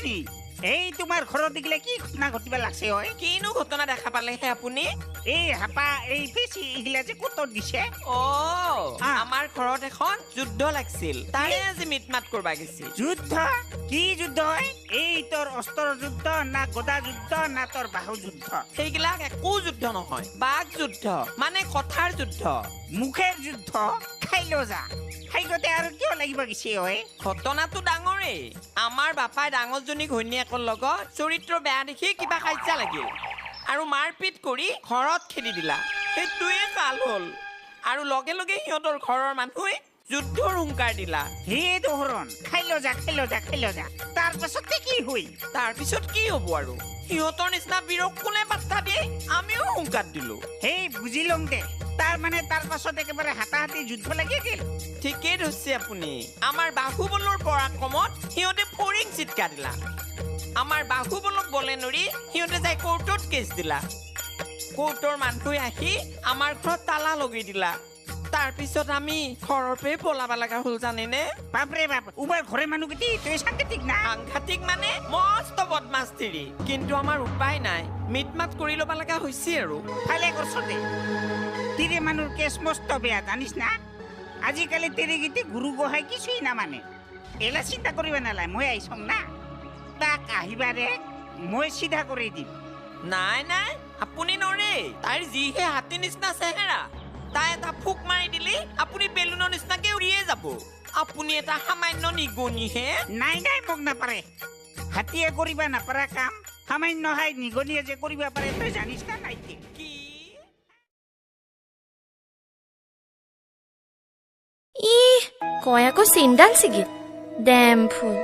নি? এই তোমাৰ ঘৰত দেখিলে কি ঘটনা ঘটিব লাগছে ঐ? কিনো ঘটনা দেখা পালেহে আপুনি? এই হাপা এই ফেচি এইগিলা যে ক'ত দিছে? অ, আমাৰ ঘৰত এখন যুদ্ধ লাগছিল, তাৰে আজি মিটমাত কৰবা গেছিল। যুদ্ধ? কি যুদ্ধ হয়? এই তোৰ অস্ত্ৰৰ যুদ্ধ না গদা যুদ্ধ না তোৰ বাহু যুদ্ধ? সেইবিলাক একো যুদ্ধ নহয়, বাঘ যুদ্ধ, মানে কথাৰ যুদ্ধ, মুখেৰ যুদ্ধ। খাই ল যা, খাইগতে আৰু কিয় লাগিব গেছি ঐ? ঘটনাটো ডাঙৰেই। আমাৰ বাপাই ডাঙৰজনী ঘৈণীয়েকৰ লগত চৰিত্ৰ বেয়া দেখি কিবা কাজিয়া লাগিল আৰু মাৰপিট কৰি ঘৰত খেদি দিলা। সেইটোৱে কাল হ'ল আৰু লগে লগে সিহঁতৰ ঘৰৰ মানুহে যুদ্ধৰ হুংকাৰ দিলা। হে দহৰণ, খাই ল যা, খাই ল যা, খাই ল যা। তাৰপাছতে কি হল? তাৰপিছত কি হ'ব আৰু, সিহঁতৰ নিচিনা বীৰক কোনে পাত্তা দিয়ে? আমিও হুংকাৰ দিলো। সেই বুজি লওঁ দে, তাৰ মানে তাৰ পাছত একেবাৰে হাতাহাতি যুদ্ধ লাগি গ'ল। ঠিকেই ধৰিছে আপুনি। আমাৰ বাহুবলৰ পৰাক্ৰমত সিহঁতে ফৰিং চিটকা দিলা। আমাৰ বাহুবলক বলে নৰি সিহঁতে যাই কোৰ্টত কেছ দিলা। কোৰ্টৰ মানুহে আহি আমাৰ ঘৰত তালা লগাই দিলা। তাৰপিছত আমি ঘৰৰ পৰাই পলাব লগা হ'ল জানেনে? বাপৰে বাপ, উমাৰ ঘৰে মানুহ কেইটি তই সাংঘাতিক না? সাংঘাতিক মানে মস্ত বদমাছ তিৰি, কিন্তু আমাৰ উপায় নাই, মিটমাত কৰি ল'ব লগা হৈছে আৰু। ভালে কৰছ দে, তিৰি মানুহৰ কেছ মস্ত বেয়া জানিস না? আজিকালি তিৰিগিটি গুৰু গোহাঁই কিছুই নামানে। এলা চিন্তা কৰিব নালাগে, মই আহিছং না, তাক আহিবাৰে মই চিধা কৰি দিম। নাই নাই, আপুনি নৰে, তাইৰ যিহে হাতী নিচিনা চেহেৰা, তাই এটা ফুক মাৰি দিলি আপুনি বেলুনৰ নিচিনাকে উৰিয়ে যাব। আপুনি এটা সামান্য নিগনিহে। নাই নাই, মোক নাপাৰে। হাতীয়ে কৰিব নাপাৰা কাম সামান্য হাই নিগনিয়ে যে কৰিব পাৰে তই জানিস না নাই? কি ইহ, কয় আকৌ চেইনডাল ছিগিল। ডেম ফুল।